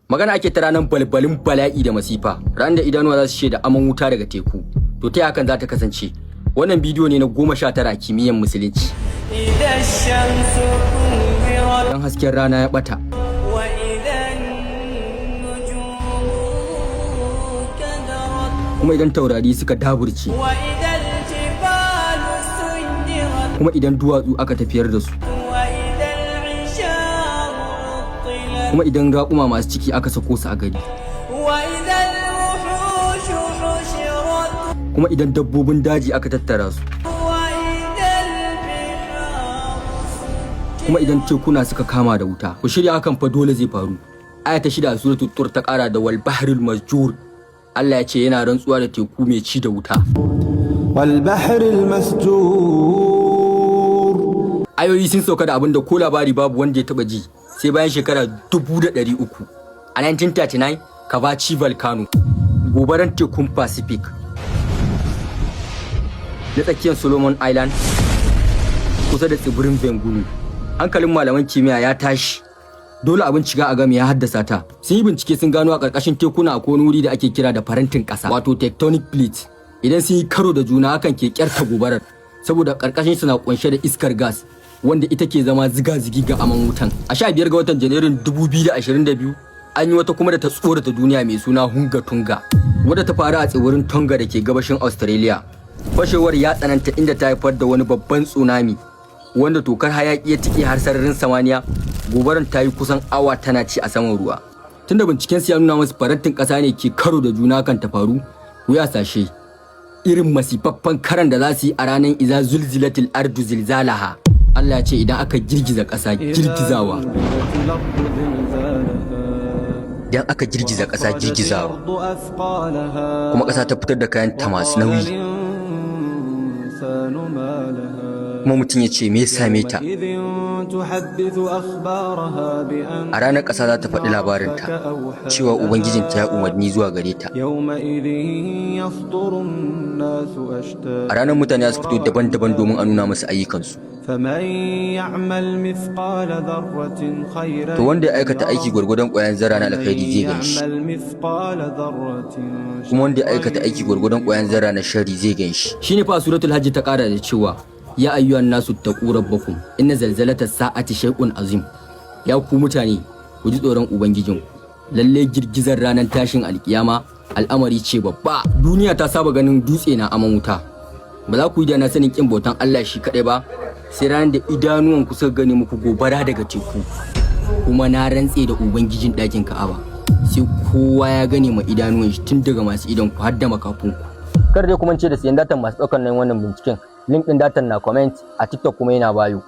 Magana ake ta ranar balbalin bala'i da masifa, ranar da idanuwa za su shaida aman wuta daga teku. To ta hakan za ta kasance? Wannan bidiyo ne na 19 a kimiyyar Musulunci. إذا الشمس كورت. Dan hasken rana ya bata. وإذا النجوم كدرت. Kuma idan taurari suka daburce. وإذا الجبال سيرت. Kuma idan duwatsu aka tafiyar da su. وإذا العشار عطلت. Kuma idan raƙuma masu ciki aka sako su a gari. وإذا الوحوش حشرت. Kuma idan dabbobin daji aka tattara su. وإذا البحار Kuma idan tekuna suka kama da wuta. Ku shirya, hakan fa dole zai faru. Aya ta 6 a Suratul Tur ta kara da wal bahril masjur. Allah ya ce yana rantsuwa da teku mai ci da wuta. والبحر المسجور. Ayoyi sun sauka da abin da ko labari babu wanda ya taba ji sai bayan shekara 300,000. A 1939, Kavachi Volcano, gobaran tekun Pacific na tsakiyar Solomon Island kusa da tsibirin Vangunu. Hankalin malaman kimiyya ya tashi, dole a bincika a game ya haddasa ta. Sun yi bincike, sun gano a ƙarƙashin tekuna akwai wani wuri da ake kira da farantin ƙasa, wato tectonic plate. Idan sun yi karo da juna, hakan ke kyarta gobarar, saboda ƙarƙashin su na kunshe da iskar gas wanda ita ke zama ziga-zigi ga aman wutan. A 15 ga watan Janairun 2022 an yi wata kuma da ta tsorata duniya mai suna Hunga Tunga, wadda ta faru a tsibirin Tonga da ke gabashin Australia. Fashewar ya tsananta, inda ta haifar da wani babban tsunami wanda tokar hayaki ya tike har sararin samaniya. Gobaran ta yi kusan awa tana ci a saman ruwa. Tunda binciken su ya nuna musu farantin ƙasa ne ke karo da juna kan ta faru, ku ya sashe irin masifaffen karan da za su yi a ranar iza zulzilatil ardu zilzalaha. Allah ya ce idan aka girgiza ƙasa girgizawa. Idan aka girgiza ƙasa girgizawa, kuma ƙasa ta fitar da kayan ta masu nauyi, kuma mutum ya ce me ya same ta, a ranar ƙasa za ta faɗi labarinta cewa ubangijinta ya umarni zuwa gare ta. A ranar mutane za su fito daban-daban domin a nuna musu ayyukansu. To wanda ya aikata aiki gwargwadon ƙwayan zarra na alkhairi zai gan shi, kuma wanda ya aikata aiki gwargwadon ƙwayan zarra na sharri zai gan shi. Shine fa Suratul Hajji ta ƙara da cewa ya ayyuhan nasu taqu rabbakum inna zalzalata sa'ati shay'un azim. Ya ku mutane, ku ji tsoron ubangijinku, lalle girgizar ranar tashin alkiyama al'amari ce babba. Duniya ta saba ganin dutse na aman wuta. Ba za ku yi da na sanin kin bautan Allah shi kadai ba sai ranar da idanuwan ku suka gane muku gobara daga teku. Kuma na rantse da ubangijin ɗakin Ka'aba, sai kowa ya gane ma idanuwan shi, tun daga masu idon ku har da makafin ku. Kar dai kuma ce da siyan datan masu ɗaukar nan wannan binciken. Link ɗin datan na comment a TikTok kuma yana bio.